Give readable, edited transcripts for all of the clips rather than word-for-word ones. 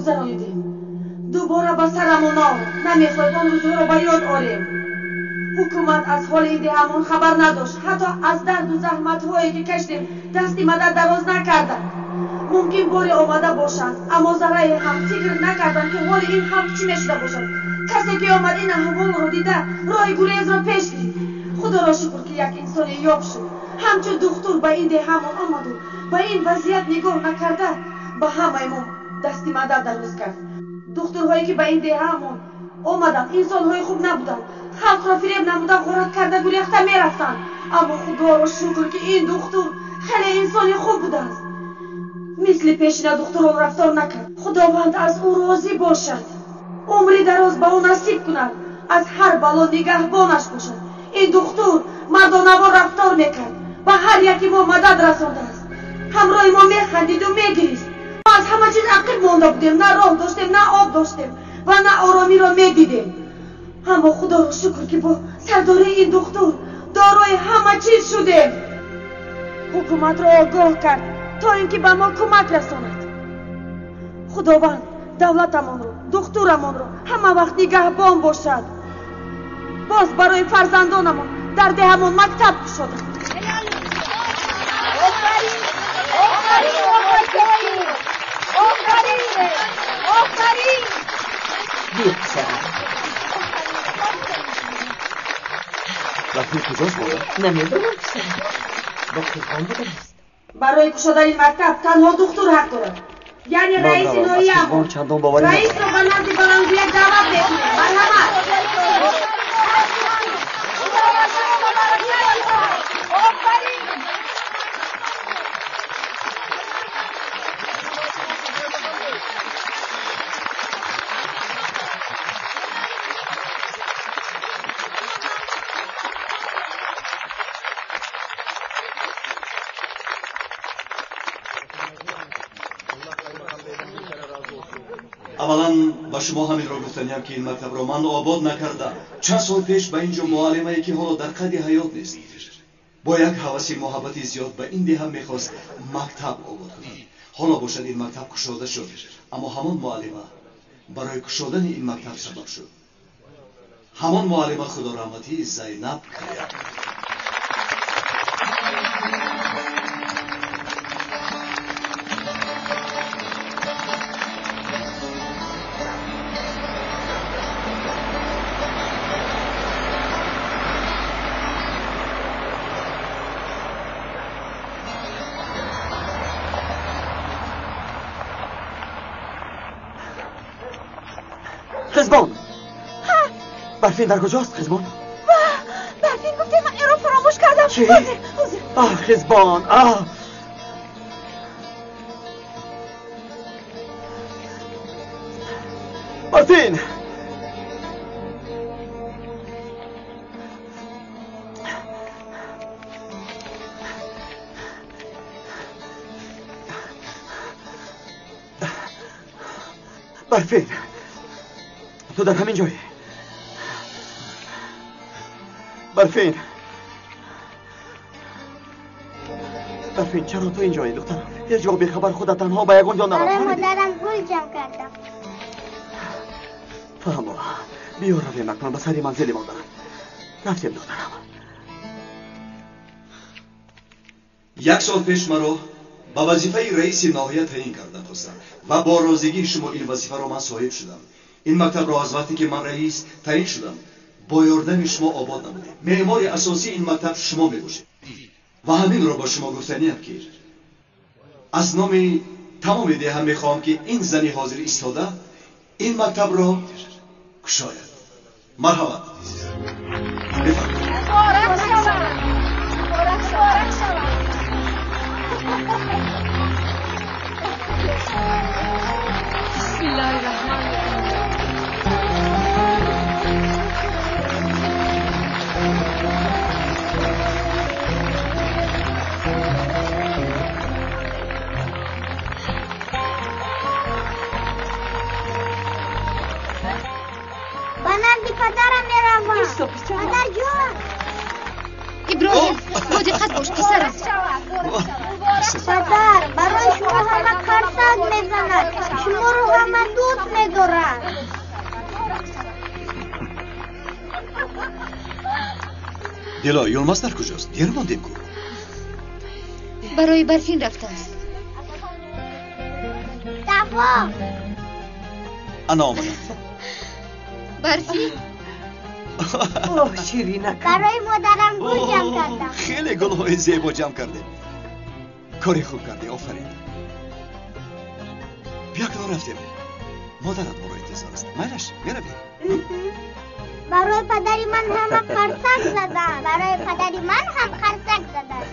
Гузаронидем. Дубора ба сарамон наорад. Намехоҳем он рӯзҳоро ба ёд орем. Ҳукумат аз ҳоли ин деҳамон хабар надошт. Ҳатто аз дарду заҳматҳое ки кашидем дасти мадад дароз накарданд. Мумкин боре омада бошанд, аммо заррае ҳам фикр накарданд, ки ҳоли ин халқ чӣ мешуда бошад. Касе ки омад ин аҳволро дида, роҳи гурезро пеш гирифт. Худоро шукр, ки як инсоне ёфт шуд. Ҳамчун духтур ба ин деҳамон омаду ба ин вазъият нигоҳ накарда ба ҳамаи мо дасти мадад дароз кард. Духтурҳое ки ба ин деҳамон омаданд, инсонҳои хуб набуданд. Халқро фиреб намуда, ғорат карда гурехта мерафтанд. Аммо худоро шукр, ки ин духтур хеле инсони хуб будааст. Мисли пешина духтурон рафтор накард. Худованд аз ӯ розӣ бошад, умри дароз ба ӯ насиб кунад, аз ҳар бало нигаҳбонаш бошад. Ин духтур мардонавор рафтор мекард, ба ҳар яки мо мадад расондааст. Ҳамроҳи мо механдиду мегирист. Мо аз ҳама чиз ақиб монда будем, на роҳ доштем, на об доштем ва на оромиро медидем. Аммо худоро шукр, ки бо сардории ин духтур дорои ҳама чиз шудем. Ҳукуматро огоҳ кард, то ин ки ба мо кӯмак расонад. Худованд давлатамонро, духтурамонро ҳама вақт нигаҳбон бошад. Боз барои фарзандонамон дар деҳамон мактаб кушоданд. Бия, писарам. Барфин куҷост, модар? Намедонам, писарам. Бо Қизбон будааст. Барои кушодани мактаб танҳо духтур ҳақ дорад, яъне Ман раиси равам. Аз ноҳияамон. Қизбон чандон боварӣ Раисро надорам. ба назди баландгӯяк даъват мекунем. Марҳамат. Аввалан ба шумо ҳаминро гуфтаниям, ки ин мактабро ман обод накардам. Чанд сол пеш ба ин ҷо муаллимае, ки ҳоло дар қайди ҳаёт нест, бо як ҳаваси муҳаббати зиёд ба ин деҳа мехост мактаб обод кунад. Ҳоло бошад ин мактаб кушода шуд, аммо ҳамон муаллима барои кушодани ин мактаб сабаб шуд. Ҳамон муаллима худораҳматӣ Зайнаб Кая. Қизбон, Барфин дар куҷост, Қизбон? Барфин гуфте, ман инро фаромӯш кардам. Чӣ? Ҳозир, ҳозир. Аҳ, Қизбон, аҳ! Барфин! Барфин, ту дар ҳамин ҷое? Барфин, Барфин, чаро ту ин ҷое, духтарам? Ҳеҷ гоҳ бехабар худат танҳо ба ягон ҷо нарав. Барои Фаҳмидӣ? модарам гул ҷамъ кардам. Фаҳмо, биё равем акнун ба сари манзили модарам. Рафтем, духтарам. Як сол пеш маро ба вазифаи раиси ноҳия таъин карда хостанд ва бо розигии шумо ин вазифаро ман соҳиб шудам. Ин мактабро аз вақте ки ман раис таъин шудам бо ёрдами шумо обод намудем. Меъмори асосии ин мактаб шумо мебошед ва ҳаминро ба шумо гуфтаниям, ки аз номи тамоми деҳа мехоҳам, ки ин зани ҳозир истода ин мактабро кушояд. Марҳамат, бифармоед. Муборак шавад, муборак шавад. Бисмиллоҳи раҳмони раҳим. Ба назди падарам меравам. Исто, писарам. Падарҷон! Иброҳим, бо диққат бош, писарам. Падар, барои шумо ҳама қарсак мезанад. Шуморо ҳама дӯст медоранд. Дило, Юлмаз дар куҷост? Дер мондем ку. Барои Барфин рафтааст. Дафо! Ана омадам. Барфин? Оҳ, ширинакам. Барои модарам гул ҷамъ кардам. Хеле гулҳои зебо ҷамъ кардем. Кори хуб кардӣ, офарин. Биё канор рафтем. Модарат моро интизор аст. Майлаш, меравем. Барои падари ман ҳама қарсак заданд. Барои падари ман ҳам қарсак заданд.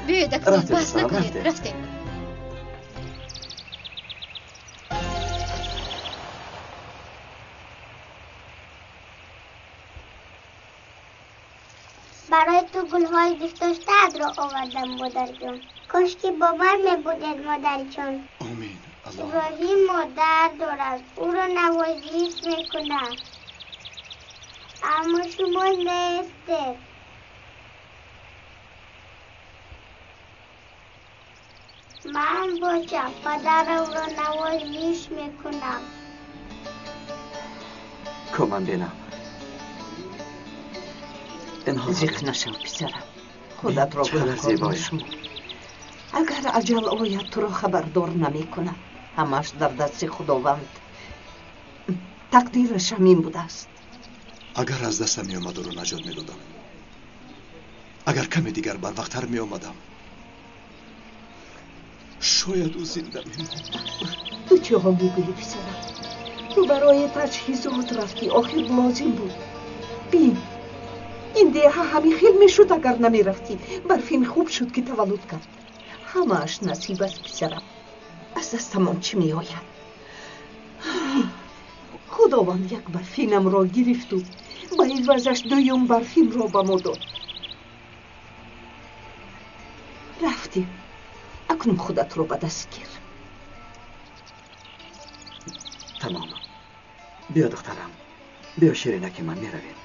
Биёед, акнун баҳс накунед. Рафтем. Барои ту гулҳои дӯстдоштаатро овардам, модарҷон. Кош ки бовар мебудед, модарҷон. Омин. Иброҳим модар дорад, ӯро навозиш мекунад. Аммо шумо нестед. Ман бошам, падарамро навозиш мекунам. Кӯман бинам. Зиқ нашав, писарам. Худатро гунаҳкор нашумор. Агар аҷал ояд, туро хабардор намекунад. Ҳамааш дар дасти Худованд. Тақдираш ҳамин будааст. Агар аз дастам меомад, ӯро наҷот медодам. Агар каме дигар барвақттар меомадам, шояд ӯ зинда мемонд. Ту чиҳо мегӯӣ, писарам? Ту барои таҷҳизот рафтӣ, охир лозим буд. Бин, ин деҳа ҳамин хел мешуд, агар намерафтӣ. Барфин хуб шуд, ки таваллуд кард. Ҳамааш насиб аст, писарам. Аз дастамон чӣ меояд? Худованд як барфинамро гирифту ба ивазаш дуюм барфинро ба мо дод. Рафтем. Акнун худатро ба даст гир. Тамом. Биё, духтарам. Биё, ширинаки ман, меравем.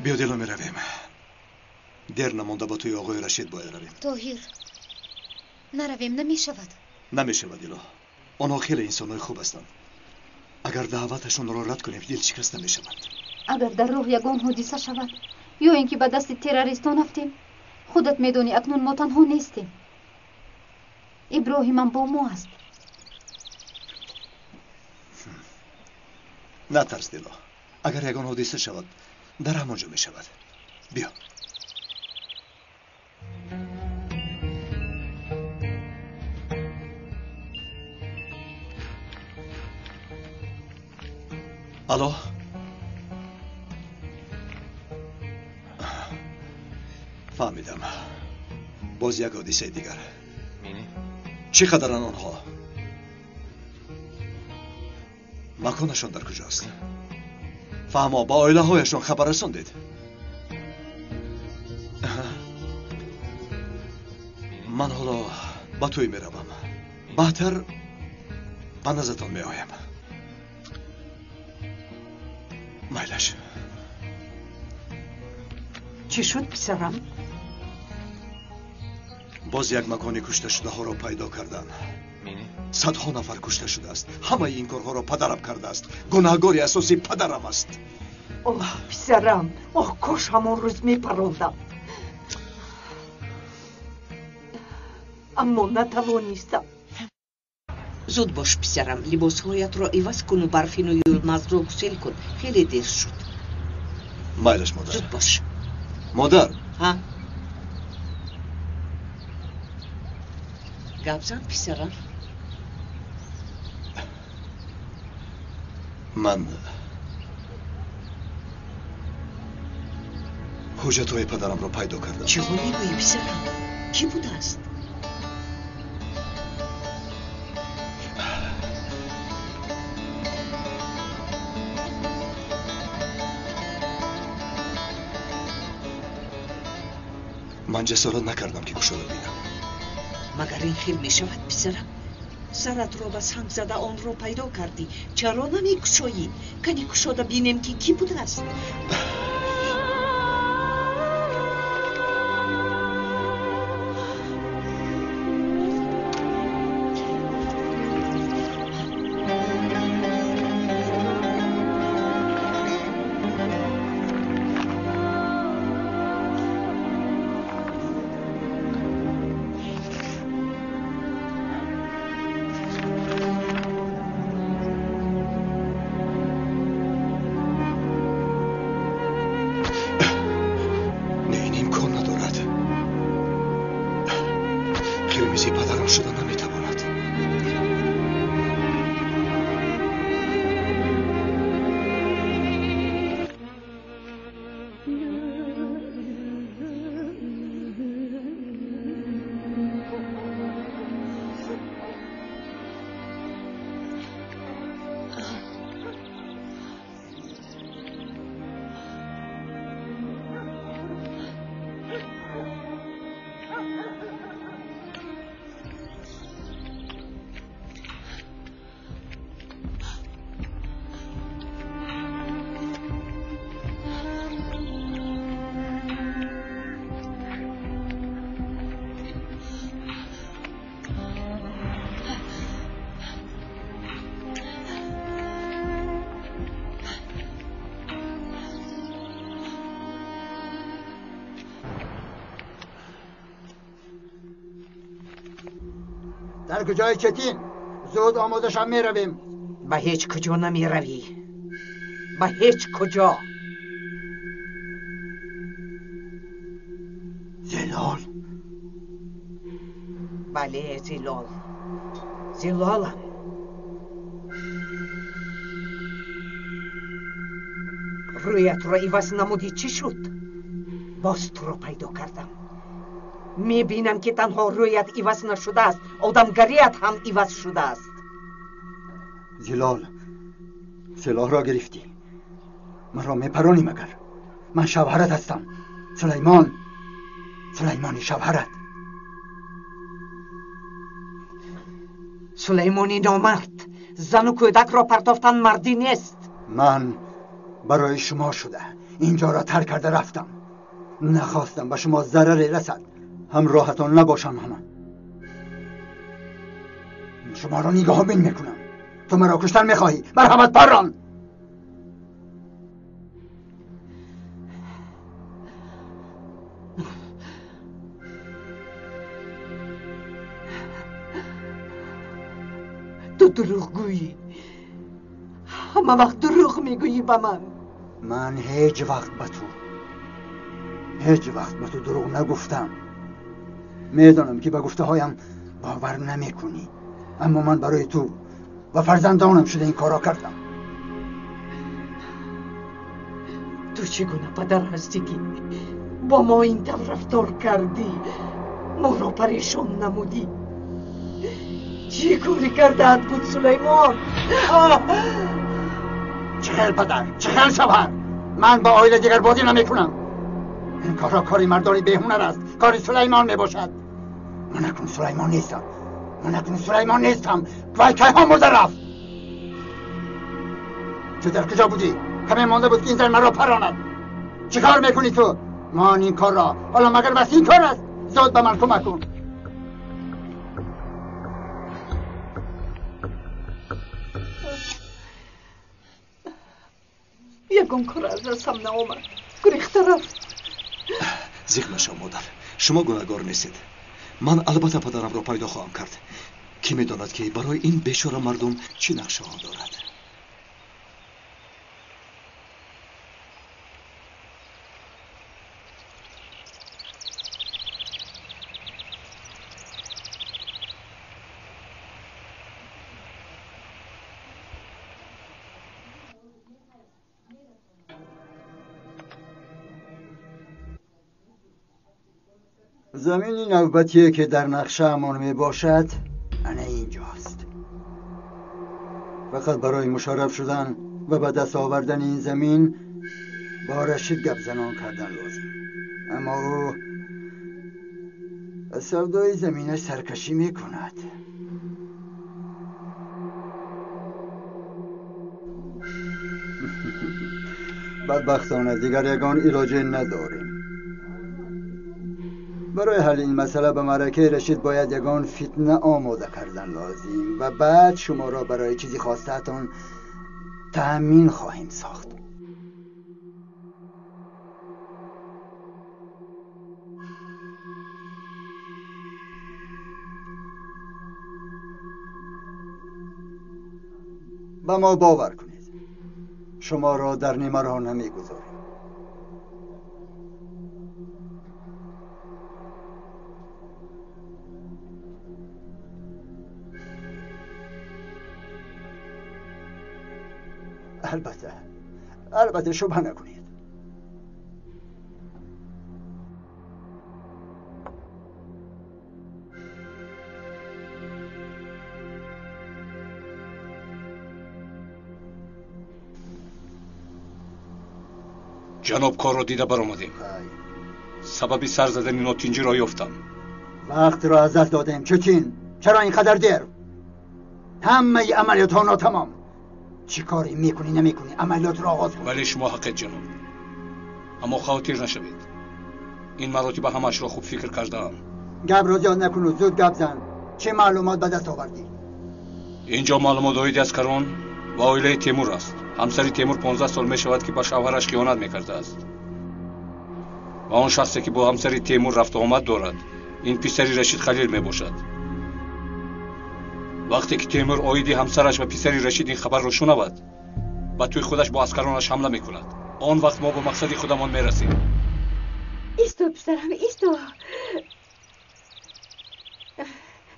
Биё, Дило, меравем. Дер намонда ба тӯи оғои Рашид бояд равем. Тоҳир, наравем, намешавад. Намешавад, Дило. Онҳо хеле инсонҳои хуб ҳастанд. Агар даъваташонро рад кунем, дилшикаста мешаванд. Агар дар роҳ ягон ҳодиса шавад, ё ин ки ба дасти террористон афтем, худат медонӣ, акнун мо танҳо нестем. Иброҳимам бо мо аст. Натарс, Дило. Агар ягон ҳодиса шавад, дар ҳамон ҷо мешавад. Биё. Алло? Фаҳмидам. Боз як ҳодисаи дигар. Чӣ қадаранд онҳо? Маконашон дар куҷост? Фаҳмо, ба оилаҳояшон хабар расондед? Ман ҳоло ба тӯй меравам. Баъдтар ба наздатон меоям. Майлаш. Чӣ шуд, писарам? Боз як макони кушташудаҳоро пайдо кардан. Садҳо нафар кушта шудааст. Ҳамаи ин корҳоро падарам кардааст. Гунаҳгори асосӣ падарам аст. Оҳ, писарам, оҳ, кош ҳамон рӯз мепарондам. Аммо натавонистам. Зуд бош, писарам, либосҳоятро иваз куну Барфину Юлмазро гусел кун. Хеле дер шуд. Майлаш, модар. Зуд бош. Модар. Ҳа? Гап зан, писарам. Ман ҳуҷҷатҳои падарамро пайдо кардам. Чиҳо мегӯӣ, писарам? Кӣ будааст? Ман ҷасорат накардам, ки кушода бинам. Магар ин хел мешавад, писарам? Саратро ба санг зада онро пайдо кардӣ. Чаро намекушоӣ? Кани кушода бинем, ки кӣ будааст? Дар куҷои Четин? Зуд омода шав, меравем. Ба ҳеҷ куҷо намеравӣ. Ба ҳеҷ куҷо. Зилол. Бале, Зилол. Зилолам. Рӯятро иваз намудӣ, чӣ шуд? Боз туро пайдо кардам. Мебинам, ки танҳо рӯят иваз нашудааст, одамгарият ҳам иваз шудааст. Зилол, силоҳро гирифтӣ. Маро мепаронӣ магар? Ман шавҳарат ҳастам. Сулаймон, Сулаймони шавҳарат. Сулаймони номард, зану кӯдакро партофтан мардӣ нест. Ман барои шумо шуда инҷоро тарк карда рафтам. Нахостам ба шумо зараре расад. Ҳамроҳатон набошам ҳама. Шуморо нигоҳбин мекунам. Ту маро куштан мехоҳӣ. Марҳамат, паррон. Ту дурӯғгӯӣ. Ҳама вақт дурӯғ мегӯӣ ба ман. Ман ҳеҷ вақт ба ту, ҳеҷ вақт ба ту дурӯғ нагуфтам. Медонам, ки ба гуфтаҳоям бовар намекунӣ, аммо ман барои ту ва фарзандонам шуда ин корро кардам. Ту чӣ гуна падар ҳастӣ, ки бо мо ин тавр рафтор кардӣ, моро парешон намудӣ? Чӣ корӣ кардаат буд, Сулаймон? Чӣ хел падар, чӣ хел шавҳар! Ман бо оила дигар бозӣ намекунам. Ин корҳо кори мардони беҳунар аст, кори Сулаймон мебошад. Ман акнун Сулаймон нестам. Ман акнун Сулаймон нестам. Вай кайҳо мурда рафт. Ту дар куҷо будӣ? Каме монда буд, ки ин зан маро паронад. Чӣ кор мекунӣ ту? Ман ин корро ҳоло магар бас ин кор аст? Зуд ба ман кӯмак кун. Ягон кор аз дастам наомад. Гурехта рафт. Зиқ нашав, модар. Шумо гунаҳгор нестед. Ман албатта падарамро пайдо хоҳам кард. Кӣ медонад, ки барои ин бечора мардум чӣ нақшаҳо дорад? Замини навбатие, ки дар нақшаамон мебошад, ана инҷост. Фақат барои мушарраф шудан ва ба даст овардани ин замин бо Рашид гап занон кардан лозим. Аммо ӯ аз савдои заминаш саркашӣ мекунад. Бадбахтона дигар ягон илоҷе надорем. Барои ҳалли ин масъала ба маъракаи Рашид бояд ягон фитна омода кардан лозим ва баъд шуморо барои чизи хостаатон таъмин хоҳем сохт. Ба мо бовар кунед, шуморо дар нимароҳ намегузорем. Албатта, албатта, шубҳа накунед. Ҷаноб, корро дида баромадем. Сабаби сар задани нотинҷиро ёфтам. Вақтро аз даст додем. Чутин, чаро ин қадар дер? Ҳамаи амалиётҳо нотамом. Чӣ коре мекунӣ, намекунӣ, амалиётро оғоз кун. Вале шумо ҳақед, ҷаноб, аммо хавотир нашавед. Ин маротиба ҳамаашро хуб фикр кардаам. Гапро зиёд накуну зуд гап зан. Чӣ маълумот ба даст овардӣ? Инҷо маълумот оиди аскарон ва оилаи Темур аст. Ҳамсари Темур 15 сол мешавад, ки ба шавҳараш хиёнат мекардааст ва он шахсе, ки бо ҳамсари Темур рафту омад дорад, ин писари Рашид Халил мебошад. Вақте ки Темур оиди ҳамсараш ва писари Рашид ин хабарро шунавад, ба тӯи худаш бо аскаронаш ҳамла мекунад. Он вақт мо ба мақсади худамон мерасем. Исто, писарам, исто.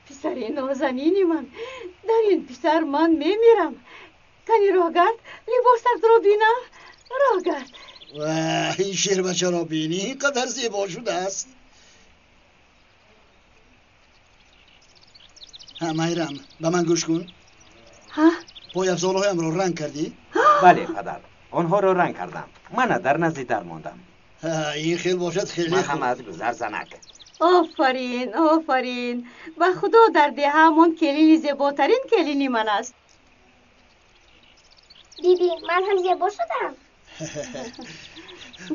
Писари нозанини ман, дар ин писар ман мемирам. Кани роҳгард, либосатро бинам, роҳгард. Ин шербачаро бинӣ, ин қадар зебо шудааст. Майрам, ба ман гӯш кун. Пойафзолҳоямро ранг кардӣ? Бале, падар, онҳоро ранг кардам. Мана дар назди дар мондам. Ин хел бошад хеле хуб. Марҳамат, гузар занак. Офарин, офарин. Ба худо дар деҳаамон келини зеботарин келини ман аст. Биби, ман ҳам зебо шудам.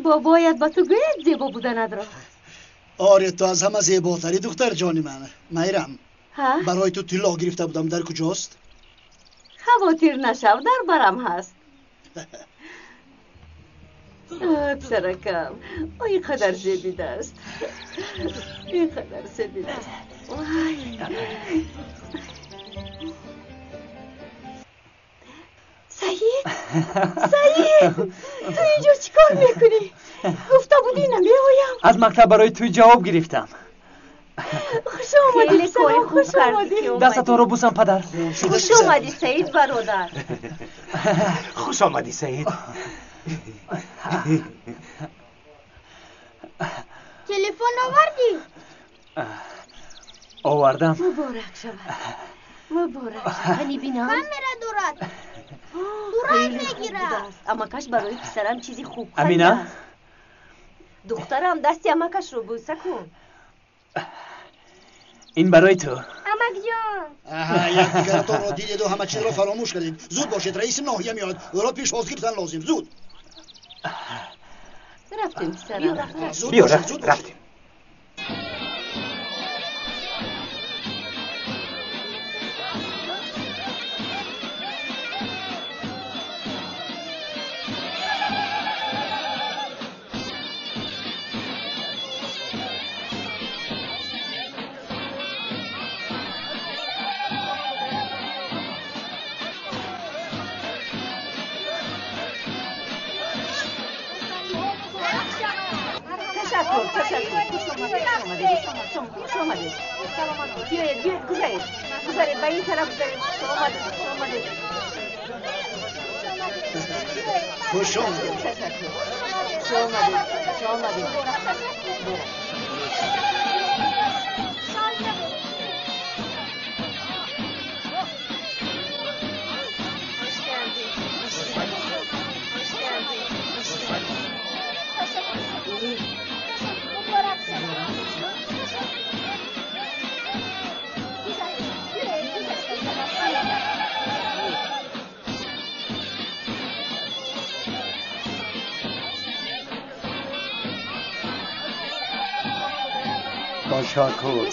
Бобоят ба ту гӯяд зебо буданатро. Оре, ту аз ҳама зеботарӣ, духтарҷони ман. Майрам, барои ту тилло гирифта будам, дар куҷост? Хавотир нашав, дар барам ҳаст. Писаракам, ин қадар зебидааст, ин қадар зебидааст. Вай! Саид, Саид, ту инҷо чӣ кор мекунӣ? Гуфта будӣ намеоям. Аз мактаб барои ту ҷавоб гирифтам. Хуш омадӣ, писарам, хуш омадӣ. Дастатонро бусам, падар. Хуш омадӣ, Саид бародар. Хуш омадӣ, Саид. Телефон овардӣ? Овардам. Муборак шавад, муборак шавад. Кани бинам. Камера дорад. Дурак мегирад. Амакаш барои писарам чизи хуб Амина? харидааст. Духтарам, дасти амакашро бӯса кун. Ин барои ту. Амакҷон. Аҳа, якдигаратонро дидеду ҳама чизро фаромӯш кардед. Зуд бошед, раиси ноҳия меояд. Ӯро пешвоз гирифтан лозим. Зуд. Рафтем, писарам. Зуд Биё, бошед, зуд рафтем, бошед. рафтем. Ташаккур, ташаккур. Хуш омадед, хуш омадед. Хуш омадед. Биёед, биёед, гузаред. Гузаред, ба ин тараф гузаред. Хуш омадед, хуш омадед. Хуш омадед. Ташаккур. Хуш омадед, хуш омадед. Ташаккур.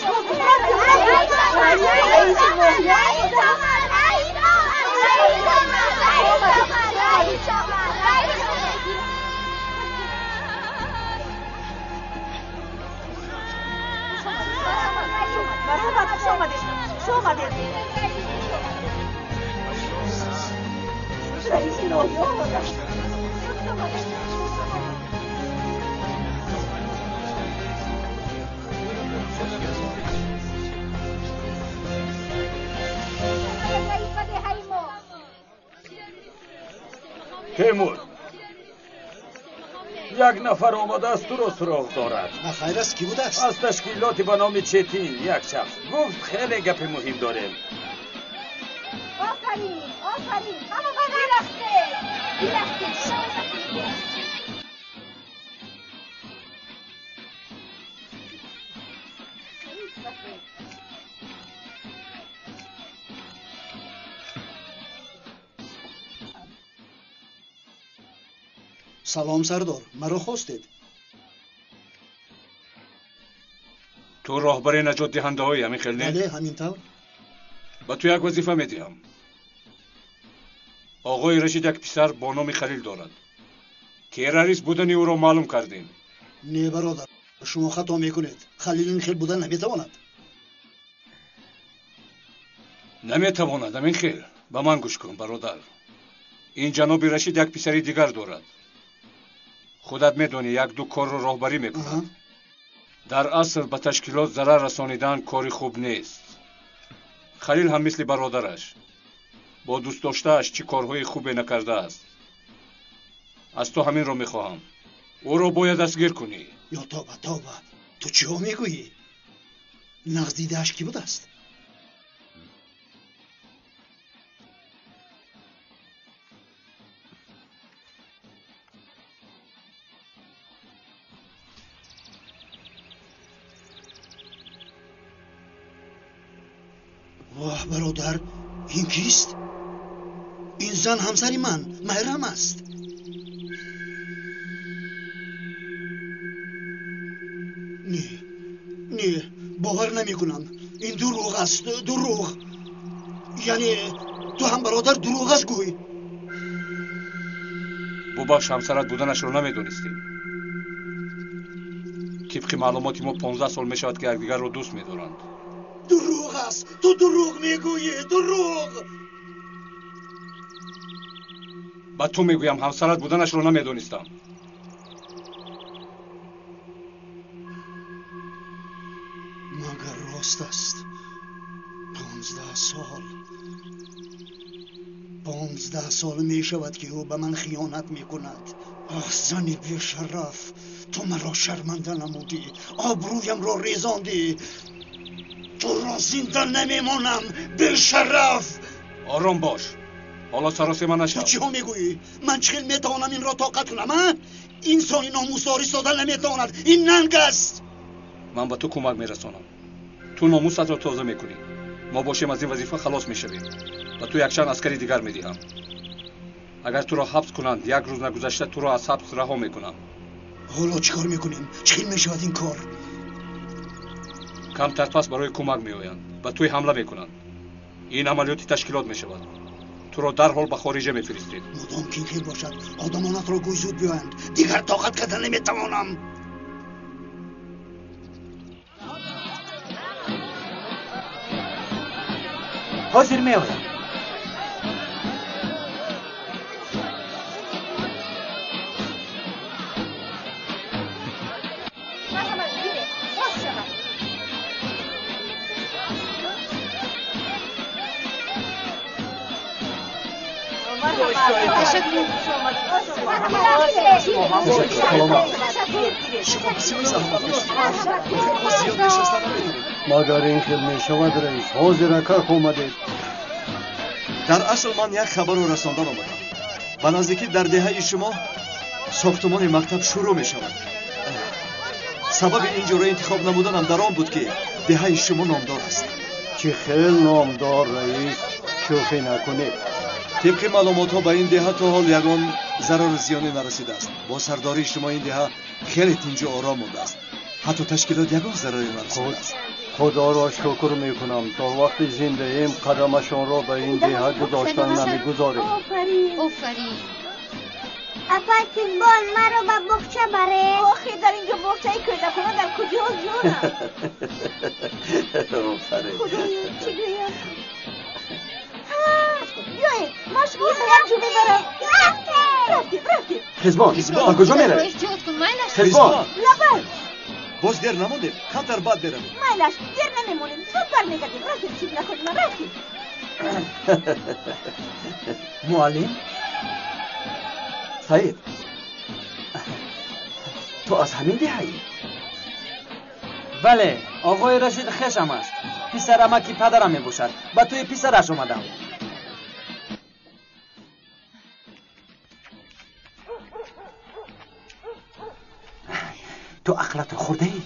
Марҳамат, хуш омадед, хуш омадед. Раиси ноҳия омадааст. Темур, як нафар омадааст, туро суроғ дорад. Хайр аст, кӣ будааст? Аз ташкилоти ба номи Четин як шахс. Гуфт хеле гапи муҳим дорем. Офарин, офарин. Ҳама бирақсед. Бирақсед. Салом, сардор, маро хостед? Ту роҳбари наҷотдиҳандаҳои ҳамин хел не? Бале, ҳамин тавр. Ба ту як вазифа медиҳам. Оғои Рашид як писар бо номи Халил дорад. Террорист будани ӯро маълум кардем. Не, бародар, шумо хато мекунед. Халил ин хел будан наметавонад. Наметавонад, амин хел. Ба ман гӯш кун, бародар. Ин ҷаноби Рашид як писари дигар дорад. Худат медонӣ, як-ду корро роҳбарӣ мекунад. Дар асл ба ташкилот зарар расонидан кори хуб нест. Халил ҳам мисли бародараш бо дӯстдоштааш чӣ корҳои хубе накардааст. Аз ту ҳаминро мехоҳам. Ӯро бояд дастгир кунӣ. Ё тоба, тоба, ту чиҳо мегӯӣ? Нағз дидааш кӣ будааст? Воҳ, бародар, ин кист? Ин зан ҳамсари ман, Майрам аст. Не, не, бовар намекунам. Ин дурӯғ аст, дурӯғ. Яъне ту ҳам бародар дурӯғ аст гӯй. Бубахш, ҳамсарат буданашро намедонистем. Тибқи маълумоти мо 15 сол мешавад, ки якдигарро дӯст медоранд. Дурӯғ аст, ту дурӯғ мегӯӣ, дурӯғ. Ба ту мегӯям, ҳамсарат буданашро намедонистам. Магар рост аст? 15 сол. 15 сол мешавад, ки ӯ ба ман хиёнат мекунад. Оҳ, зани бешараф, ту маро шарманда намудӣ, обрӯямро резондӣ. Туро зинда намемонам, бешараф. Ором бош, ҳоло саросема нашав. Ту чиҳо мегӯӣ? Ман чӣ хел метавонам инро тоқат кунам, а? Инсони номусдор истода наметавонад. Ин нанг аст. Ман ба ту кӯмак мерасонам. Ту номусатро тоза мекунӣ. Мо бошем аз ин вазифа халос мешавем. Ба ту якчанд аскари дигар медиҳам. Агар туро ҳабс кунанд, як рӯз нагузашта туро аз ҳабс раҳо мекунам. Ҳоло чӣ кор мекунем? Чӣ хел мешавад ин кор? Камтар пас барои кӯмак меоянд, ба туй ҳамла мекунанд. Ин амалиёти ташкилот мешавад. Туро дарҳол ба хориҷа мефиристем. Мудом ки ин хел бошад, одамонатро гӯй зуд биёянд. Дигар тоқат карда наметавонам. Ҳозир меоям. Магар ин хел мешавад, раис? Ҳозир акак омадед. Дар асл ман як хабарро расондан омадам. Ба наздикӣ дар деҳаи шумо сохтумони мактаб шурӯъ мешавад. Сабаби ин ҷоро интихоб намуданам дар он буд, ки деҳаи шумо номдор аст. Чӣ хел номдор, раис? Шӯхӣ накунед. Тибқи маълумотҳо ба ин деҳа то ҳол ягон зарару зиёне нарасидааст. Бо сардории шумо ин деҳа хеле тинҷу ором мондааст. Ҳатто ташкилот ягон зараре нарасидааст. Худоро шукр мекунам, то вақти зиндаем қадамашонро ба ин деҳа гузоштан намегузорем. Офарин. Апа Кизбон, маро ба боғча баред. Охи, дар инҷо боғчаи кӯдакона дар куҷо, ҷонам? Офарин. Худоё, чӣ гӯям? Биёед, ман шуморо ба як ҷо мебарам. Рафтем, рафтем. Хизбон, ба куҷо меравед? Эҳтиёт кун, майлаш. Хизбон. Лабай. Боз дер намондем, камтар баъд меравем. Майлаш, дер намемонем, зуд бармегардем. Рафтем, чиблакони ман, рафтем. Муаллим? Саид, ту аз ҳамин деҳаӣ? Бале, оғои Рашид хешам аст. Писарамаки падарам мебошад. Ба тӯи писараш омадам. Ту ақлатро хӯрдаӣ?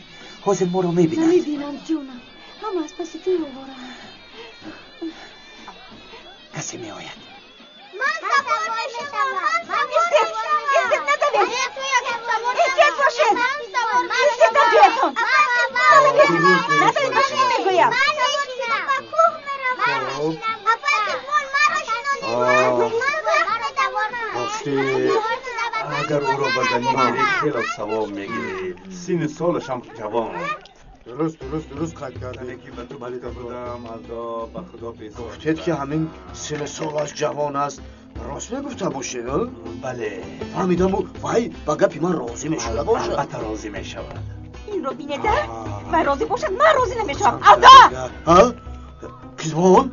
Ҳозир моро мебинанд. Намебинанд, ҷонам. Ҳама аз паси ту овораанд. Касе меояд. Ман савор мешавам. Истед, истед, надавед. Эҳтиёт бошед. Истед дар ҷоятон. Надавед, надавед, ман намегӯям. Ман мешинам. Ба кӯҳ меравам. Апа Кизбон, маро шинонед. Рости, агар ӯро ба замин гирӣ, хело савоб мегирӣ. Синну солашам ҷавон. Дуруст, дуруст, дуруст қайд кардед. Ки ба ту гуфта будам, алло ба Худо безор. Гуфтед ки ҳамин сину солаш ҷавон аст. Рост мегуфта бошед, а? Бале. Фаҳмидам, вай ба гапи ман розӣ мешуда бошад. Албатта розӣ мешавад. Инро бинеда, вай розӣ бошад, ман розӣ намешавам. Алда! Ҳа? Қизбон?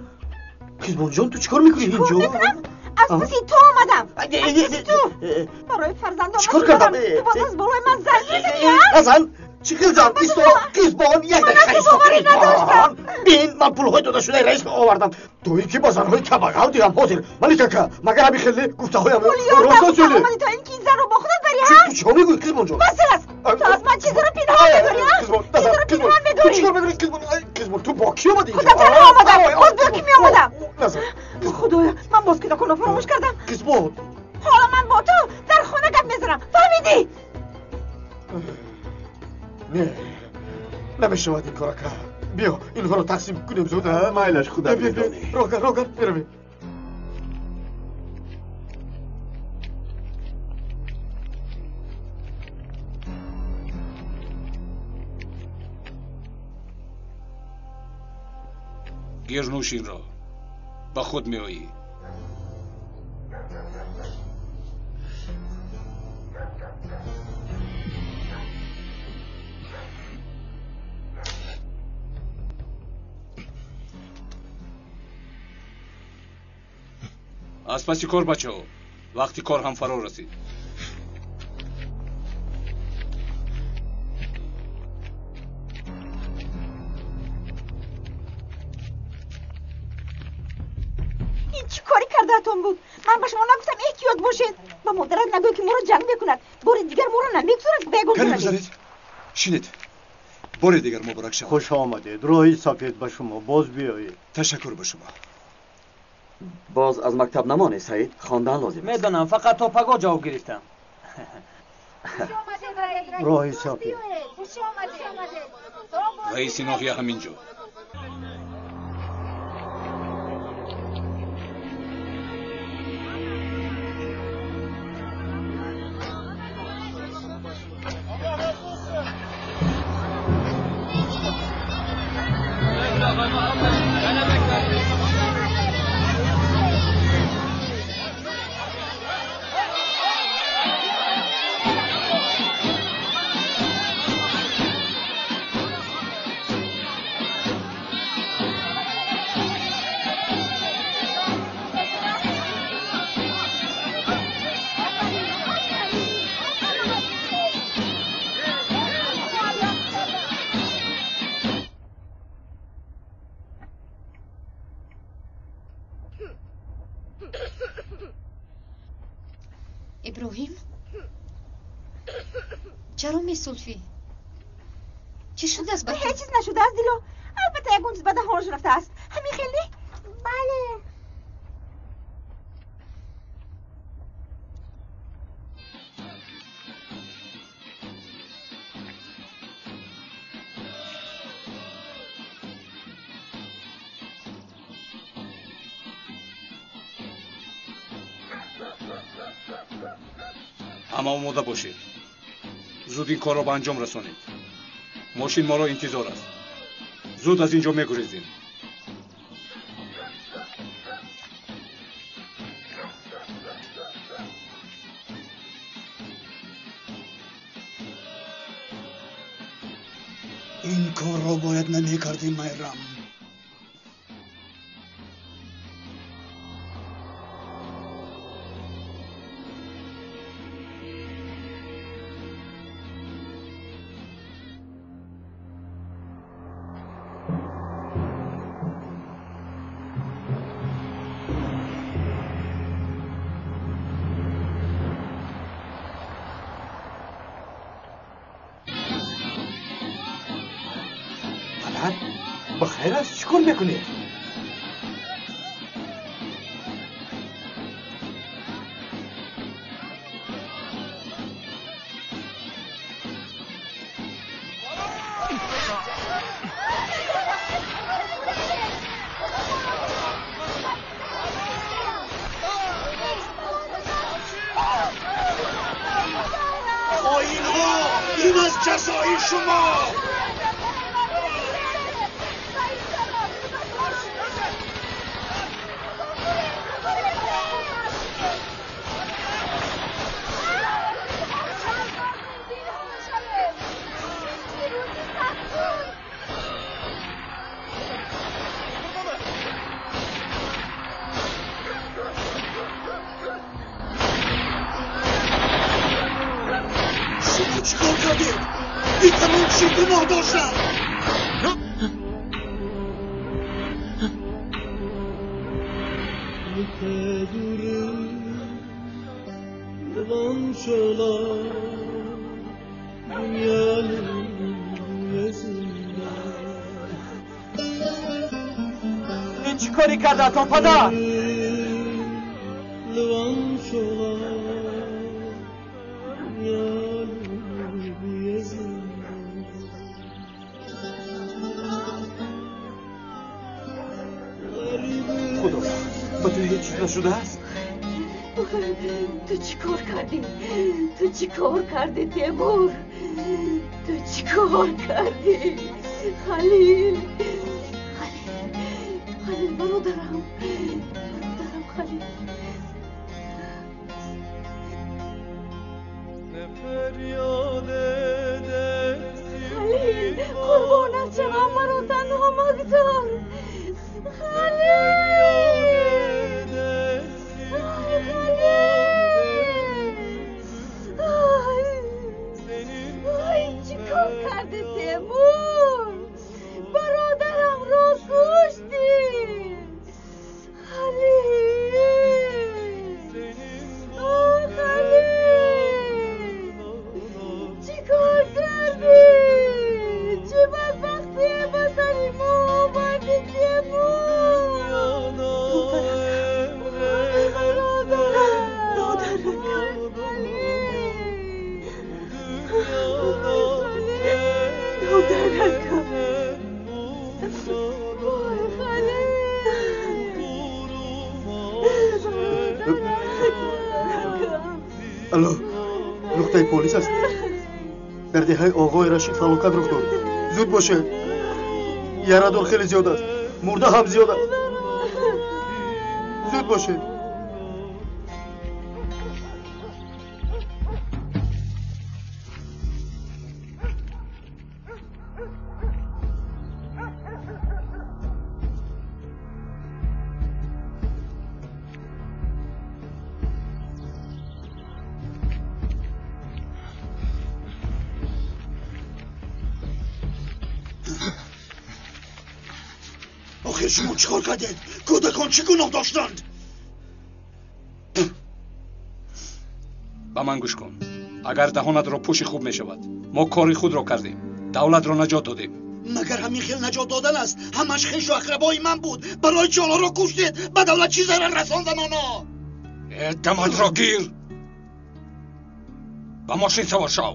Қизбонҷон, ту чӣ кор мекунӣ инҷо? Аз паси ту омадам. Аз паси ту. Барои фарзандон чӣ кор кардам? Ту боз аз болои ман зан мезанӣ, а? Зан? Чӣ хел зан? Исто, Қизбон, як дақиқа исто, Қизбон. Бин, ман пулҳои додашудаи раисро овардам. То ин ки ба занҳои камбағал диҳам ҳозир. Маликака, магар ҳамин хеле гуфтаҳоям рост аст ё не? Омадӣ то ин ки ин занро бо худат барӣ, ҳа? Ту чӣ мегӯӣ, Қизбонҷон? Бас аст. Ту аз ман чизеро пинҳон медорӣ, а? Қизбон, назар, Қизбон, ту чӣ кор мекунӣ, Қизбон? Қизбон, ту бо кӣ омадӣ инҷо? Худам танҳо омадам. Боз бо кӣ меомадам? Назар. Худоё, ман боз кӯдаконро фаромӯш кардам. Қизбон. Ҳоло ман бо ту дар хона гап мезанам. Фаҳмидӣ? Не, намешавад ин кора кард. Биё, инҳоро тақсим кунем зуд. Майлаш, худат медонӣ. Рогар, рогар, меравем. Гир нӯш инро. Ба худ меоӣ. Аз паси кор, бачаҳо. Вақти кор ҳам фаро расид. Ин чӣ корӣ кардаатон буд? Ман ба шумо нагуфтам эҳтиёт бошед. Ба модарат нагӯй ки моро ҷанг мекунад. Бори дигар моро намегузорад ба ягон Кани ҷо. гузаред. Шинед. Бори дигар муборак шавад. Хуш омадед. Роҳи сафед ба шумо. Боз биёед. Ташаккур ба шумо. Боз аз мактаб намонед, Саид. Хондан лозим аст. Медонам, фақат то пагоҳ ҷавоб гирифтам. Роҳи сафед. Раиси ноҳия ҳамин ҷо. Иброҳим, чаро месулфӣ? Чӣ шудааст ба ту? Ҳеҷ чиз нашудааст, Дило. Албатта ягон чиз ба даҳонаш рафтааст. Ҳамин хел не? Бале. Ҳама омода бошед. Зуд ин корро ба анҷом расонед. Мошин моро интизор аст. Зуд аз ин ҷо мегурезем. Ин корро бояд намекардем, Майрам. Ба хайр аст, чӣ кор мекунед? Хоинҳо, ин аз ҷазои шумо. Дигарон чӣ гуноҳ доштанд? Ин чӣ корӣ кардаатон, падар? Худо, ба ту ҳеҷ чиз нашудааст? Ту чӣ кор кардӣ? Ту чӣ кор кардӣ, Темур? Ту чӣ кор кардӣ? Халил, Халил, Халил, бародарам, бародарам Халил. Халил, қурбонат шавам, маро танҳо магзор. Халил! Ай, Халил! Ай, ай, чӣ кор кардӣ, Темур? Бародарамро куштӣ! Халил! Ай, Халил! Чӣ кор кардӣ? Чӣ бадбахтие ба сари мо омадӣ, Темур? Алло, нуқтаи полис аст. Дар деҳаи оғои Рашид фалокат рух дод. Зуд бошед. Ярадор хеле зиёд аст. Мурда ҳам зиёд аст. Зуд бошед. Охир шумо чӣ кор кардед? Кӯдакон чӣ гуноҳ доштанд? Ба ман гӯш кун. Агар даҳонатро пӯши хуб мешавад. Мо кори худро кардем. Давлатро наҷот додем. Магар ҳамин хел наҷот додан аст? Ҳамаш хешу ақрабои ман буд. Барои чӣ онҳоро куштед? Ба давлат чӣ зарар расондан онҳо? Э, даматро гир! Ба мошин савор шав!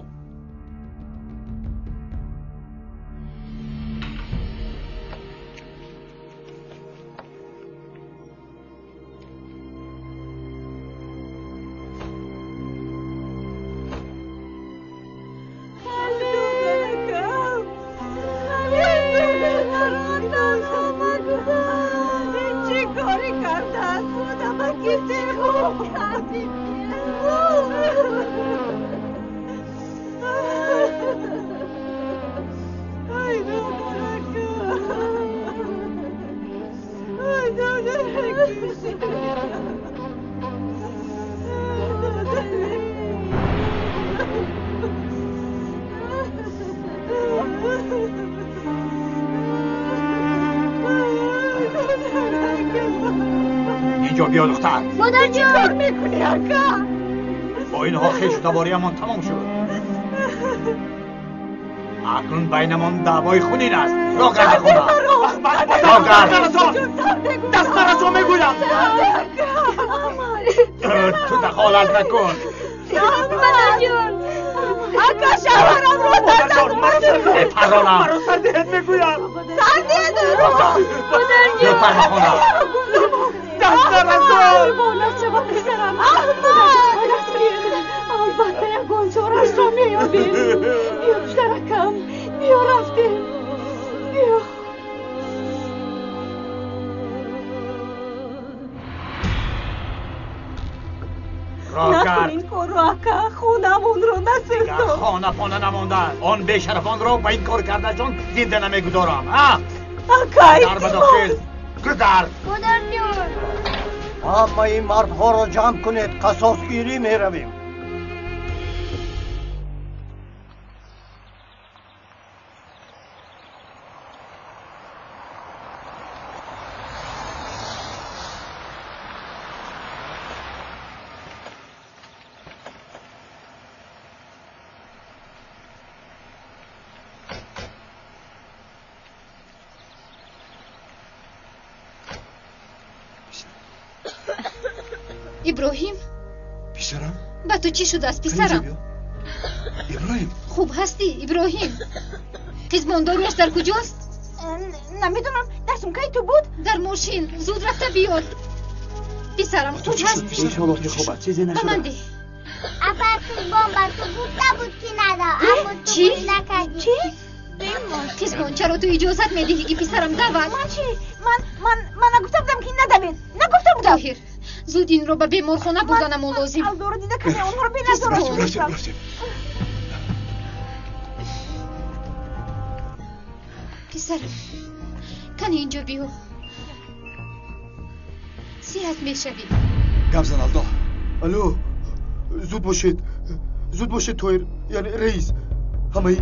Инҷо биё, духтар. Модар Чӣ кор мекунӣ, ака? Бо инҳо хешу табориамон тамом шуд. Акнун байнамон даъвои хунин аст. Роҳ гард ба хона. Роҳ гард. Даст нарасон мегӯям. Ту дахолат накун. Падарҷон! Ака, шавҳарамро Модарҷон, маро сар диҳед. Парронам. Маро сар диҳед мегӯям. Сар диҳед ӯро. Биё пар ба хона. Даст нарасон. Албатта ягон чорашро меёбем. Биё, писаракам, биё, рафтем. Биё. Роҳ Накун гард. ин корро, ака, хонамонро Дигар насӯзон. хона пона намондааст. Он бешарафонро ба ин кор кардашон зинда намегузорам. А? Ака, Дар ба дохил. Гузар. Модарҷон! Ҳамаи мардҳоро ҷамъ кунед, қасосгирӣ меравем. Иброҳим? Писарам? Ба ту чӣ шудааст, писарам? Иброҳим? Хуб ҳастӣ, Иброҳим? Қизбондоруяш дар куҷост? Намедонам, дар сумкаи ту буд? Дар мошин. Зуд рафта биёр. Писарам, хуб ҳастӣ? Иншоаллоҳ ки хуб аст, чизе Ба ман нашудааст. деҳ. Апа, қизбон ба ту гуфта буд, ки надо, аммо ту Чӣ? гӯш накардӣ. Чӣ? Қизбон, чаро ту иҷозат медиҳӣ, ки писарам давад? Ман чӣ? Ман нагуфта будам, ки надавед. Нагуфта будам. Тоҳир, зуд инро ба беморхона бурданамон лозим. Алдоро дида, каме онҳоро беназорат Қизбон. гузоштам. Писарам, кани инҷо биё. Сиҳат мешавӣ. Гап зан, Алдо. Алло, зуд бошед, зуд бошед, Тоҳир, яъне раис. Ҳамаи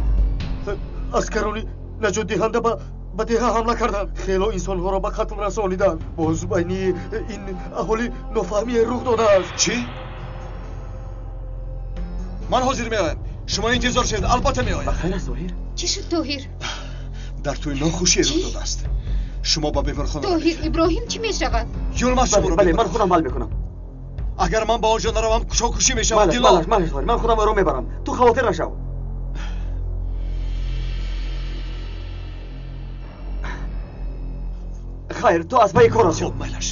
аскарони наҷотдиҳанда ба деҳа ҳамла карданд, хело инсонҳоро ба қатл расониданд. Боз байни ин аҳолӣ нофаҳмие рух додааст. Чӣ? Ман ҳозир меоям, шумо интизор шавед, албатта меоям. Ба хайр аст, Тоҳир? Чӣ шуд, Тоҳир? Дар тӯй нохушие рух додааст. Шумо ба беморхона Тоҳир, Иброҳим чӣ мешавад? Юлмаз шуморо Бале, ман худам ҳал мекунам. Агар ман ба он ҷо наравам, кушокушӣ мешавад. Малаш, Дило. малаш, малаш, Тоҳир, ман худам ӯро мебарам, ту хавотир нашав. Хайр, ту аз пайи кор Хуб, майлаш.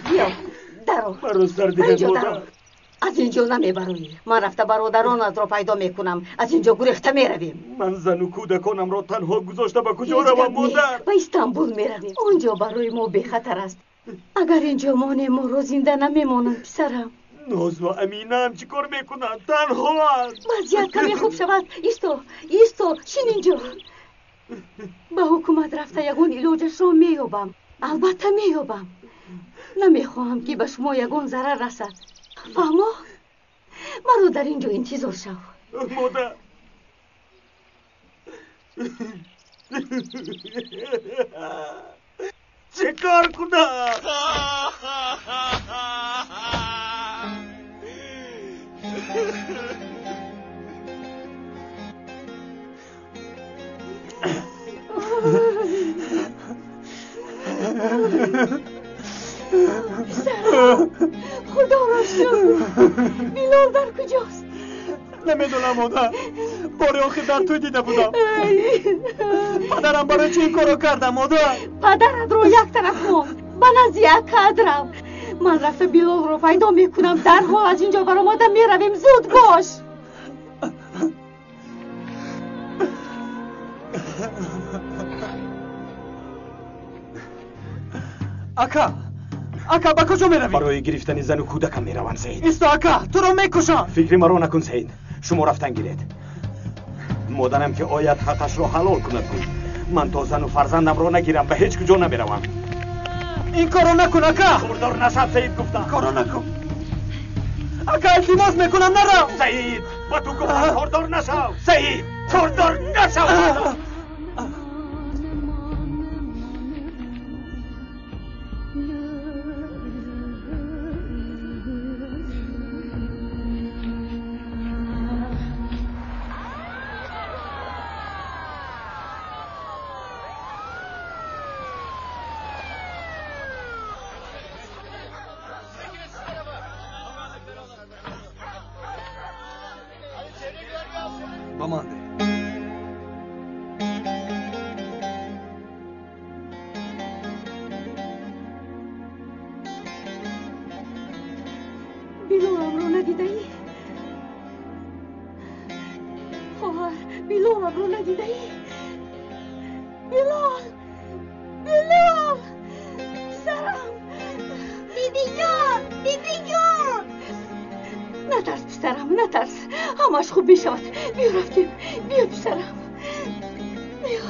Биё, даро. Маро сар Ба диҳед, инҷо даро. модар. Аз инҷо намебароӣ. Ман рафта бародаронатро пайдо мекунам. Аз инҷо гурехта меравем. Ман зану кӯдаконамро танҳо гузошта ба куҷо Ҳеҷ равам, гап не. модар? Ба Истанбул меравем. Он ҷо барои мо бехатар аст. Агар инҷо монем, моро зинда намемонанд, писарам. Нозу Аминаам чӣ кор мекунанд? Танҳоанд. Вазъият каме хуб шавад. Исто, исто, шин инҷо. Ба ҳукумат рафта ягон илоҷашро меёбам. Албатта меёбам. Намехоҳам, ки ба шумо ягон зарар расад. Фаҳмо? Маро дар ин ҷо интизор шав. Модар. Чӣ кор кунам? Писарам, худоро шукр. Билол дар куҷост? Намедонам, модар. Бори охир дар тӯй дида будам. Падарам барои чӣ ин корро карда, модар? Падаратро як тараф мон. Ба назди акаат рав. Ман рафта Билолро пайдо мекунам. Дарҳол аз инҷо баромада меравем. Зуд бош. Ака, ака, ба куҷо меравӣ? Барои гирифтани зану кӯдакам меравам, Саид. Исто, ака, туро мекушам. Фикри маро накун, Саид. Шумо рафтан гиред. Модарам ки ояд, ҳаққашро ҳалол кунад, гӯй. Ман то зану фарзандамро нагирам, ба ҳеҷ куҷо намеравам. Ин корро накун, ака. Хабардор нашав, Саид, гуфтам. Ин корро накун, ака, илтимос мекунам, нарав. Саид, ба ту гуфтам, кордор нашав. Саид, кордор нашав. Ба ман деҳ. Билоламро надидаӣ? Хоҳар, Билоламро надидаӣ? Билол! Билол! Писарам! Бибиҷон! Бибиҷон! Натарс, писарам, натарс. Ҳамааш хуб мешавад. Биё, рафтем. Биё, писарам. Биё.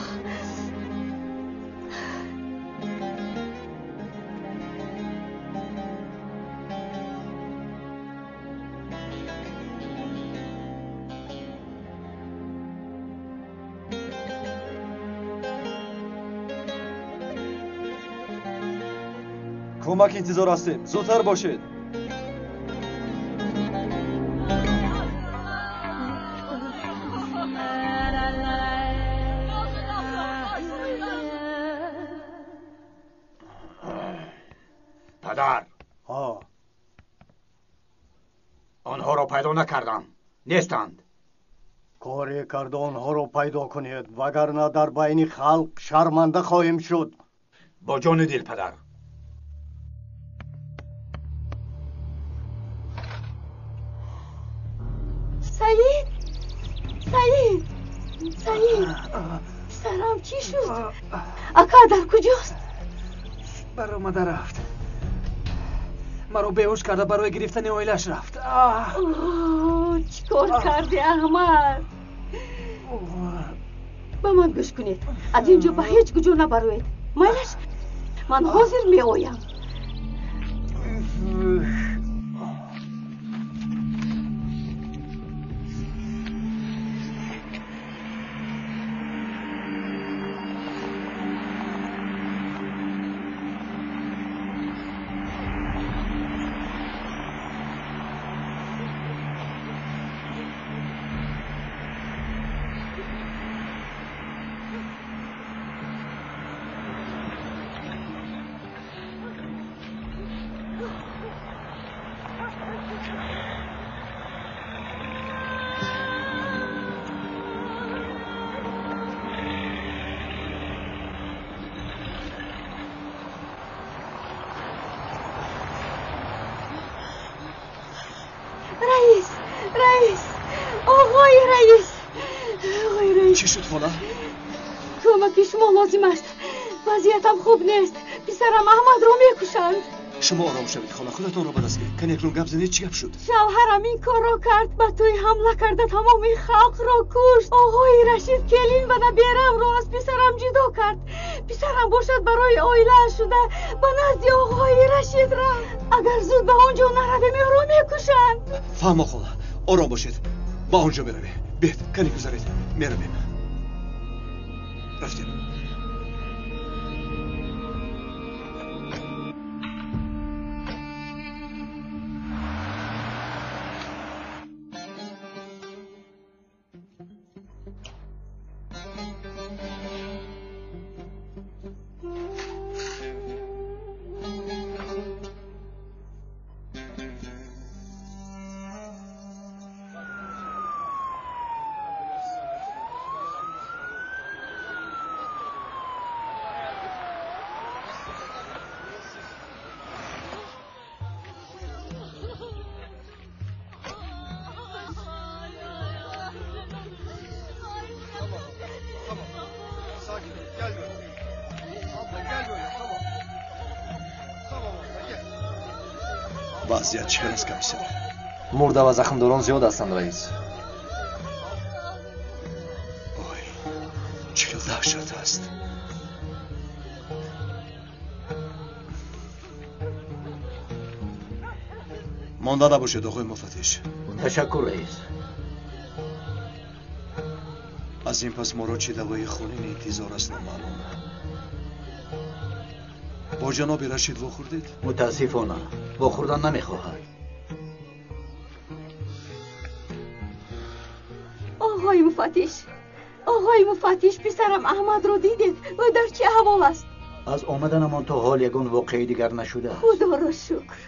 Кӯмак интизор ҳастем, зудтар бошед. Падар. Ҳа. Онҳоро пайдо накардам. Нестанд. Коре карда онҳоро пайдо кунед, вагарна дар байни халқ шарманда хоҳем шуд. Бо ҷону дил, падар. Саид! Саид! Саид! Писарам чӣ шуд? Ака дар куҷост? Баромада рафт. Маро беҳуш карда барои гирифтани оилааш рафт. Чӣ кор карди, Аҳмад? Ба ман гӯш кунед. Аз ин ҷо ба ҳеҷ куҷо набароед. Майлаш, ман ҳозир меоям. Чӣ шуд, хола? Кӯмаки шумо лозим аст. Вазъиятам хуб нест. Писарам Аҳмадро мекушанд. Шумо ором шавед, хола, худатонро ба даст гиред. Кани акнун гап занед, чӣ гап шуд? Шавҳарам ин корро кард, ба тӯй ҳамла карда тамоми халқро кушт. Оғои Рашид келин ва наберамро аз писарам ҷудо кард. Писарам бошад барои оилааш шуда ба назди оғои Рашид рафт. Агар зуд ба он ҷо наравем, ӯро мекушанд. Фаҳмо, хола, ором бошед. Ба он ҷо меравем. Биед, кани гузаред, меравем. Рафтем. Вазъият чӣ хел аст, комиссар? Мурда ва захмдорон зиёд ҳастанд, раис. Ой, чӣ хел даҳшат аст. Монда набошед, оғои муфаттиш. Ташаккур, раис. Аз ин пас моро чӣ давои хунин интизор аст номаълум. Бо ҷаноби Рашид вохӯрдед? Мутаассифона, вохӯрдан намехоҳад. Оғои муфаттиш, оғои муфаттиш, писарам Аҳмадро дидед? Ӯ дар чӣ аҳвол аст? Аз омаданамон то ҳол ягон воқеаи дигар нашудааст. Худоро шукр.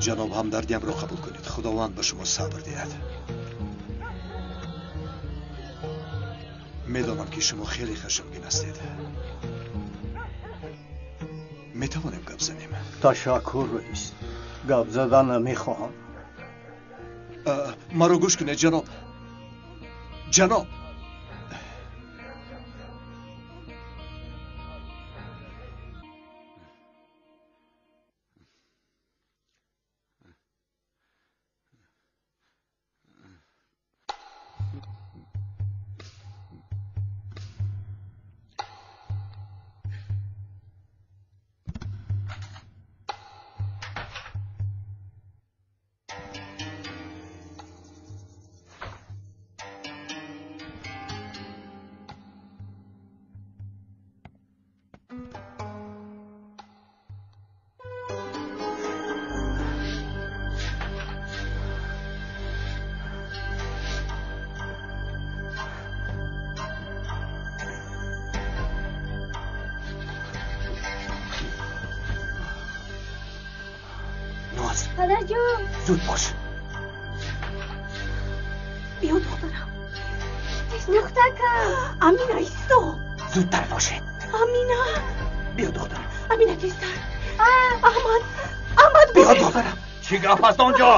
Ҷаноб, ҳамдардиамро қабул кунед. Худованд ба шумо сабр диҳад. Медонам ки шумо хеле хашмгин ҳастед. Метавонем гап занем? Ташаккур, раис. Гап задан намехоҳам. Маро гӯш кунед, ҷаноб. Ҷаноб! аст. Падарҷон, зуд бош. Биё, духтарам. Духтаркам. Амина, исто. Зудтар бошед. Амина. Биё, духтарам. Амина, тезтар. Аҳмад, Аҳмад, биё, духтарам. Чӣ гап аст онҷо?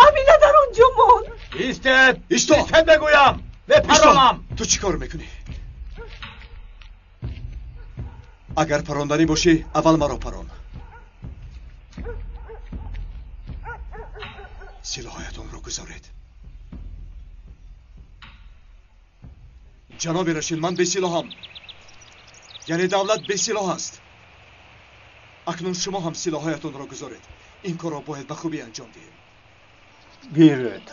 Амина дар он ҷо монд. Истед! Исто! Истед мегӯям! Мепаронам! Ту чӣ кор мекунӣ? Агар паронданӣ бошӣ, аввал маро парон. Силоҳаятонро гузоред. Ҷаноби Рашид, ман бесилоҳам. Яъне давлат бесилоҳ аст. Акнун шумо ҳам силоҳҳоятонро гузоред. Ин корро бояд ба хубӣ анҷом диҳем. Гиред.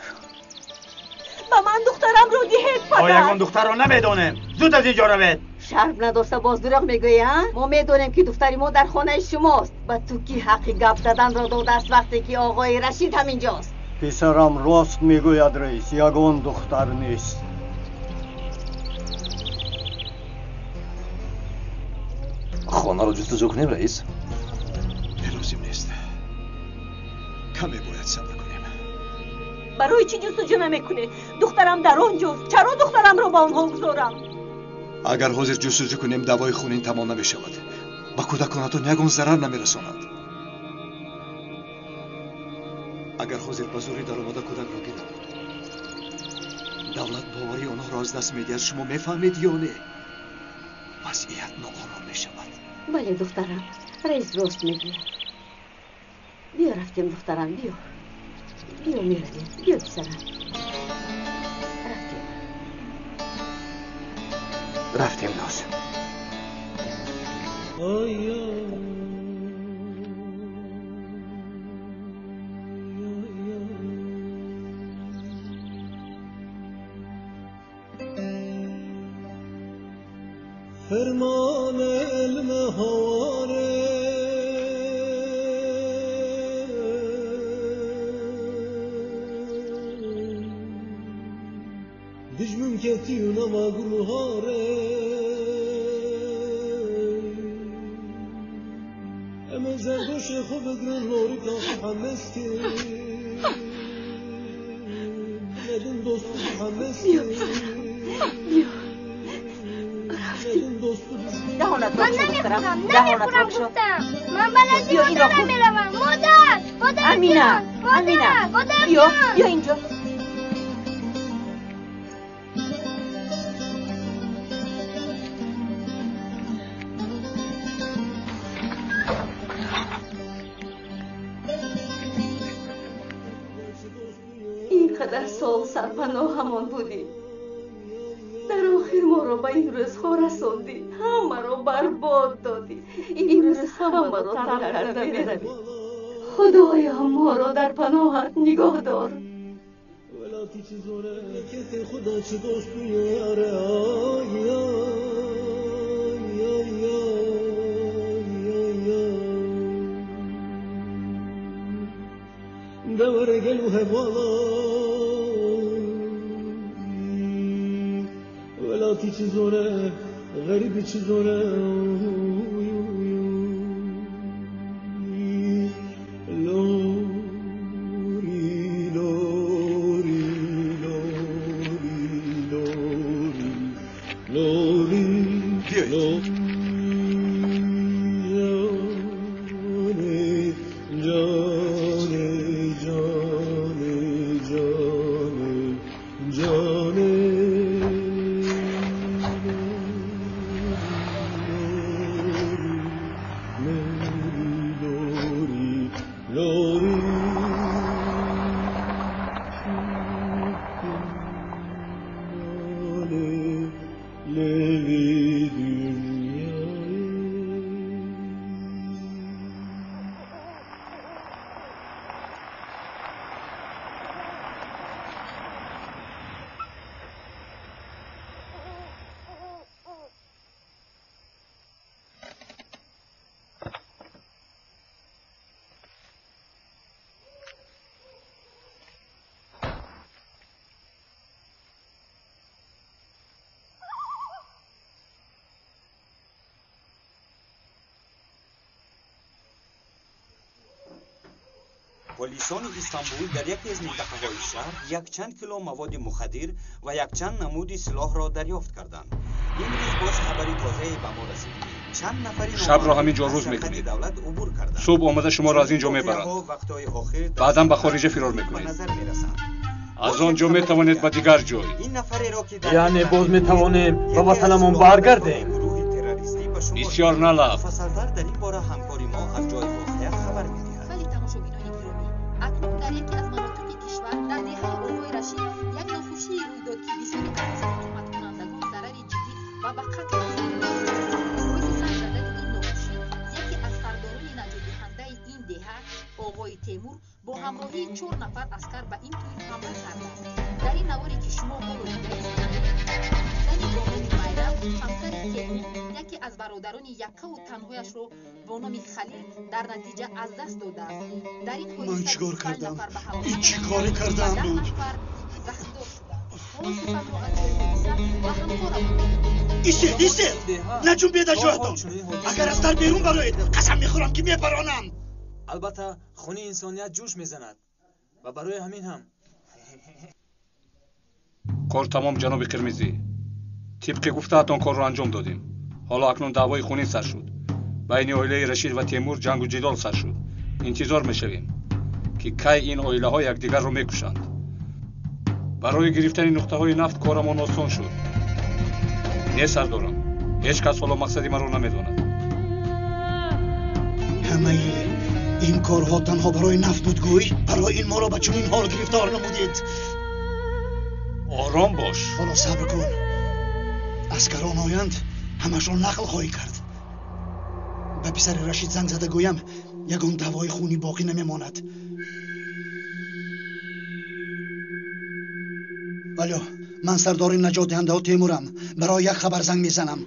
Ба ман духтарамро диҳед, падар. Мо ягон духтарро намедонем. Зуд аз ин ҷо равед. Шарм надошта боз дурӯғ мегӯӣ, а? Мо медонем, ки духтари мо дар хонаи шумост. Ба ту ки ҳаққи гап заданро додааст, вақте ки оғои Рашид ҳаминҷост? Писарам рост мегӯяд, раис, ягон духтар нест. Хонаро ҷустуҷӯ кунем, раис? Лозим нест. Каме бояд сабр кунем. Барои чӣ ҷустуҷӯ намекунед? Духтарам дар он ҷост. Чаро духтарамро ба онҳо гузорам? Агар ҳозир ҷустуҷӯ кунем, даъвои хунин тамом намешавад. Ба кӯдаконатон ягон зарар намерасонад. Агар ҳозир ба зӯрӣ даромада кӯдакро гиранд, давлат боварии онҳоро аз даст медиҳад. Шумо мефаҳмед ё не? Вазъият ноором мешавад. Бале, духтарам, раис рост мегӯяд. Биё, рафтем, духтарам, биё. Биё, меравем. Биё, писарам. Рафтем. Рафтем, Ноз. فرمان علم هواره دجمن کتی و نما گلوهاره امن زردوش خوب گرن لوری کافی حمسکی ندن دوستو حمسکی. من نمیخورم، نمیخورم گفتم. من به نزد مادرم میروم. مادر، مادر. امینه، امینه، بیا، بیا اینجا. اینقدر سال سرپناهمان بودی، در آخر ما را به این روزها رساندی، همه را برباد دادی. این روز همه را ترک کرده میروی. خدایا ما را در پناهت نگاه دار. ولاتی چه زوره، غریبی چه زوره. لوری لوری لوری لوری لوری لوری جانه جانه جانه جانه. Полисони Истанбул дар яке аз минтақаҳои шаҳр якчанд кило маводи мухаддир ва якчанд намуди силоҳро дарёфт карданд. Имрӯз боз хабари тозае ба мо расид, ки чанд нафари Шабро ҳамин ҷо рӯз аз сархати мекунед. давлат убур карданд. Субҳ омада шуморо аз ин ҷо Чунин мебаранд. воқеаҳо вақтҳои охир дар Баъдан ба сархат хориҷа фирор ба мекунед. назар мерасанд. Аз он ҷо метавонед ба дигар ҷой. Ин нафареро, ки дар Яъне боз метавонем ба ватанамон баргардем? Бисёр налаб. Муфассалтар дар ин бора ҳамкори мо аз ҷои воқеа хабар медиҳад. Бале, тамошобинони гиромӣ, акнун дар яке аз манотиқи кишвар, дар деҳаи Оғои Рашид, як нохушие рӯй дод, ки бисёри аз истиқоматкунандагон зарари ҷиддӣ ва ба қатл расонид. Боиси сар задани ин нохушӣ яке аз сардорони наҷотдиҳандаи ин деҳа, Оғои Темур, бо ҳамроҳии чор нафар аскар ба ин тӯй ҳамла кардааст. Дар ин наворе, ки шумо ҳоло дида истодаед, зани бо номи Майрам, ҳамсари Темур, яке аз бародарони яккаву танҳояшро бо номи Халил дар натиҷа аз даст додааст. Дар ин Ман ҳодиса чӣ кор 25 кардам? нафар ба Ин ҳалокат чӣ коре расиданд ва кардаам 10 буд? нафар захмдор шуданд. Ҳоло суханро аз ҷои ҳодиса ба ҳамкорамон медиҳем. Истед, истед, наҷунбед аз ҷоятон. Агар аз дар берун бароед, қасам мехӯрам, ки мепаронам. Албатта, хуни инсоният ҷӯш мезанад ва барои ҳамин ҳам Кор тамом, ҷаноби Қирмизӣ. Тибқи гуфтаатон корро анҷом додем. Ҳоло акнун даъвои хунин сар шуд. Байни оилаи Рашид ва Темур ҷангу ҷидол сар шуд. Интизор мешавем, ки кай ин оилаҳо якдигарро мекушанд. Барои гирифтани нуқтаҳои нафт корамон осон шуд. Не, сардорам, ҳеҷ кас ҳоло мақсади маро намедонад. Ҳамаи ин корҳо танҳо барои нафт буд, гӯй? Барои ин моро ба чунин ҳол гирифтор намудед? Ором бош. Ҳоло сабр кун, аскарон оянд, ҳамашро нақл хоҳӣ кард. Ба писари Рашид занг зада гӯям, ягон даъвои хунӣ боқӣ намемонад. Алё, ман сардори наҷотдиҳандаҳо Темурам. Барои як хабар занг мезанам.